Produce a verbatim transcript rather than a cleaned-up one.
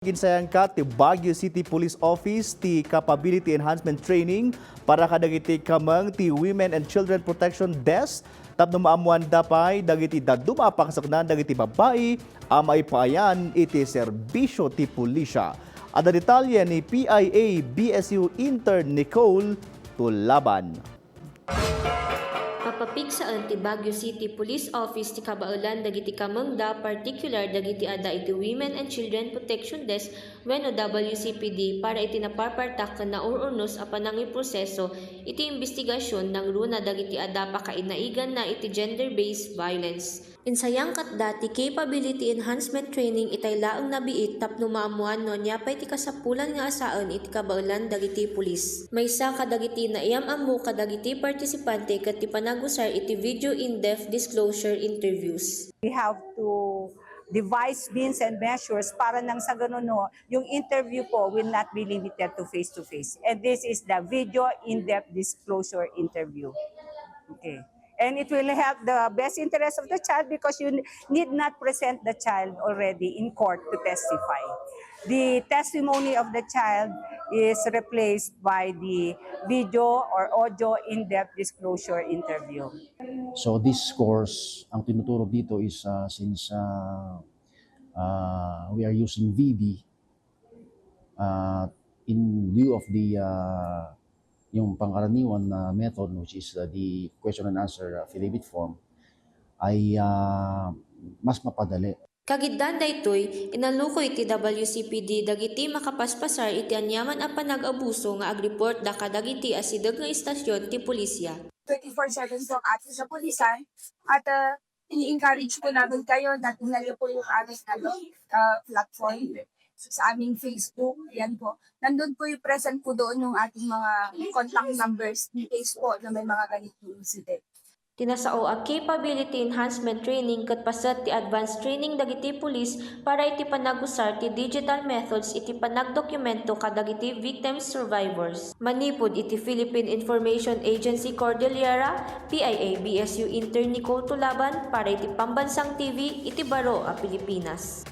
Ginsayangkat ti Baguio City Police Office ti Capability Enhancement Training para kadagiti kameng ti Women and Children Protection Desk tapno maammoanda pay dagiti dadduma a pangasuknan dagiti babbai a maipaayan iti serbisyo ti pulisya. Adda detalye ni P I A B S U intern Nicole Tulaban. Mapapigsaen ti Baguio City Police Office ti kabaelan dagiti kamengda, partikular dagiti adda iti Women and Children Protection Desk wenno W C P D para iti naparpartak ken naur-urnos a panangiproseso iti imbestigasion nangruna dagiti adda pakainaiganna iti gender-based violence. Insayangkatda ti Capability Enhancement Training itay laeng nabiit tapno maammoan no ania pay ti kasapulan nga asaen iti kabaelan dagiti pulis. Maysa kadagiti naiyam-ammo kadagiti partisipante ket ti panagusar iti video in-depth disclosure interviews. We have to devise means and measures para nang sa ganun, no, yung interview po will not be limited to face-to-face. And this is the video in-depth disclosure interview. Okay. And it will help the best interest of the child because you need not present the child already in court to testify. The testimony of the child is replaced by the video or audio in-depth disclosure interview. So this course, ang tinuturo dito is uh, since uh, uh, we are using V B, uh, in lieu of the uh, yung pangkaraniwan na method, which is uh, the question and answer affidavit form, ay uh, mas mapadali. Kagiddan daytoy, inaluko iti W C P D dagiti makapaspasar iti aniaman a panag-abuso nga agreportda kadagiti asideg nga istasyon ti pulisia. twenty-four seven po ang ating kapulisan at uh, ini-encourage po namin kayo na tingnan niyo po yung aming ano, uh, platform sa aming Facebook, yan po. Nandun po yung present po doon yung ating mga contact numbers in case po na may mga ganitong incident. Ti nasao a Capability Enhancement Training ket paset ti advanced training dagiti pulis para iti panagusar ti digital methods iti panagdokumento kadagiti victims survivors. Manipud iti Philippine Information Agency Cordillera, P I A B S U intern Nicole Tulaban para iti Pambansang T V iti baro a Pilipinas.